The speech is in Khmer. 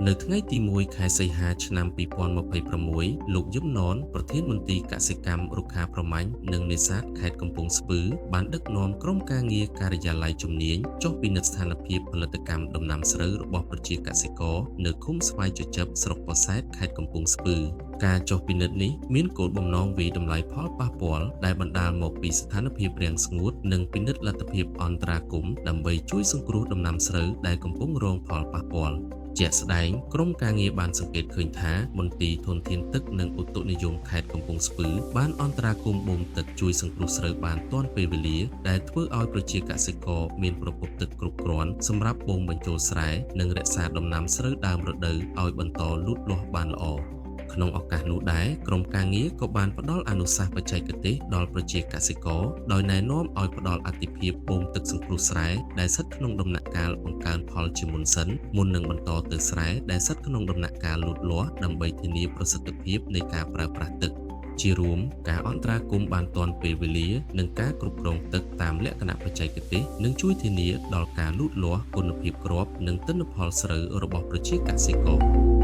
នៅថ្ងៃទី1ខែសីហាឆ្នាំ2026លោកយឹមណនប្រធានមន្ទីរកសិកម្មរុក្ខាប្រមាញ់និងនេសាទខេត្តកំពង់ស្ពឺបានដឹកនាំក្រុមការងារការិយាល័យជំនាញចុះពិនិត្យស្ថានភាពផលិតកម្មដំណាំស្រូវរបស់ប្រជាកសិករនៅឃុំស្វាយជជឹបស្រុកពោធិ៍សែតខេត្តកំពង់ស្ពឺការចុះពិនិត្យនេះមានគោលបំណងវាយតម្លៃផលប៉ះពាល់ដែលបណ្ដាលមកពីស្ថានភាពរាំងស្ងួតនិងពិនិត្យលទ្ធភាពអន្តរាគមន៍ដើម្បីជួយសង្គ្រោះដំណាំស្រូវដែលកំពុងរងផលប៉ះពាល់ជាក់ស្ដែងក្រុមការងារបានសង្កេតឃើញថាមន្ទីរធនធានទឹកនិងឧតុនិយមខេត្តកំពង់ស្ពឺបានអន្តរាគមន៍បូមទឹកជួយសង្គ្រោះស្រូវបានទាន់ពេលវេលាដែលធ្វើឲ្យប្រជាកសិករមានប្រភពទឹកគ្រប់គ្រាន់សម្រាប់បូមបញ្ចូលស្រែនិងរក្សាដំណាំស្រូវដើមរដូវឲ្យបន្តលូតលាស់បានល្អក្នុងឱកាសនោះដែរក្រុមការងារក៏បានផ្ដល់អនុសាសន៍បច្ចេកទេសដល់ប្រជាកសិករដោយណែនាំឲ្យផ្ដល់អាទិភាពបូមទឹកសង្គ្រោះស្រែដែលស្ថិតក្នុងដំណាក់កាលបង្កើនផលជាមុនសិនមុននឹងបន្តទៅស្រែដែលស្ថិតក្នុងដំណាក់កាលលូតលាស់ដើម្បីធានាប្រសិទ្ធភាពនៃការប្រើប្រាស់ទឹកជារួមការអន្តរាគមន៍បានទាន់ពេលវេលានិងការគ្រប់គ្រងទឹកតាមលក្ខណៈបច្ចេកទេសនឹងជួយធានាដល់ការលូតលាស់គុណភាពគ្រាប់និងទិន្នផលស្រូវរបស់ប្រជាកសិករ។